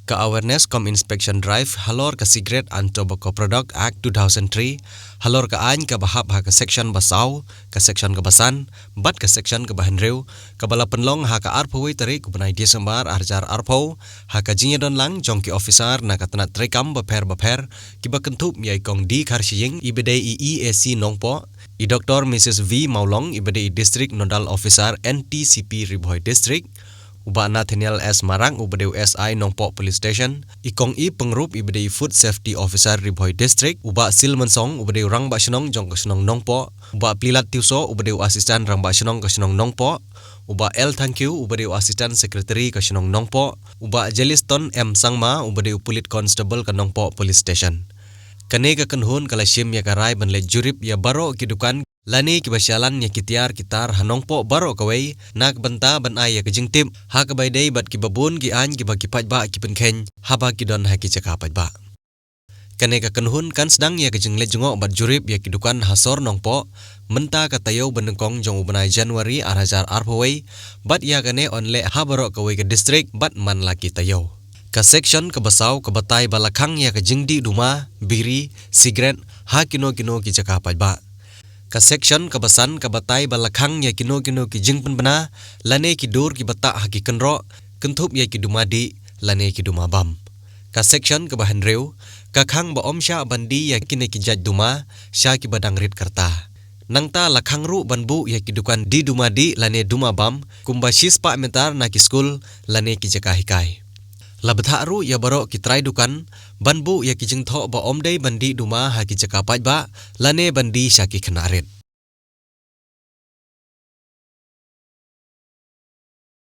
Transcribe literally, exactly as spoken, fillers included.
Ka awareness cum inspection drive halor ka Cigarette and Tobacco Product Act two thousand three, halor ka aiñ kaba hap ha ka section ba saw, ka section kaba san, bad ka section kaba hynriew, kaba la pynlong ha ka arphew wei tarik u bnai December ar hajar arphew, ha ka jingïadon lang jong ki officer na ka tnat treikam bapher bapher, kiba kynthup ïa i Kong D Kharshiing, iba dei i E A C Nongpoh, i Doctor Missus V Mawlong, iba dei i District Nodal Officer N T C P Ri Bhoi District, u Bah Nathaniel S Marak, uba dei u S I Nongpoh Police Station, i Kong E Pyngrope, iba dei i Food Safety Officer Ri Bhoi District, u Bah Sil Mynsong, uba dei u Rangbah Shnong jong ka shnong Nongpoh, u Bah Plilat Tiewsoh, uba dei u Assistant Rangbah Shnong ka shnong Nongpoh, u Bah L Thangkhiew, uba dei u Assistant Secretary ka shnong Nongpoh, u Bah Jeliston M Sangma, uba dei u Police Constable ka Nongpoh Police Station. Kane ka kynhun ka la shim ïa ka rai ban leit jurip ïa baroh ki dukan lane kiba shalan ïa ki tiar ki tar ha Nongpoh baroh kawei, na ka bynta ban ai ïa ka jingtip ha kaba ïadei bad kiba bun ki aiñ kiba ki paidbah ki pynkheiñ haba ki don ha ki jaka paidbah. Kane ka kynhun kan sdang ïa ka jingleit jngoh bad jurip ïa ki dukan ha sor Nongpoh mynta ka taïew ba nyngkong jong u bnai January ar hajar arphew wei, bad ïa kane yn leh ha baroh kawei ka district bad man la ki taïew. Ka section kaba saw ka batai ba la khang ïa ka jingdih duma, biri, cigarette ha kino kino ki jaka paidbah. Ka section kaba san ka batai ba la khang ïa kino kino ki jingpynbna lane ki dur kiba tah ha ki kynroh, kynthup ïa ki duma dih lane ki duma bam. Ka section kaba hynriew ka khang ba ym shah ban die ïa kine ki jait duma sha kiba dang rit ka rta. Nangta la khang ruh ban buh ïa ki dukan die duma dih lane duma bam kumba shispah meter na ki skul lane ki jaka hikai. La bthah ruh ïa baroh ki trai dukan ban buh ïa ki jingthoh ba ym dei ban die duma ha ki jaka paidbah lane ban die sha ki khynnah rit.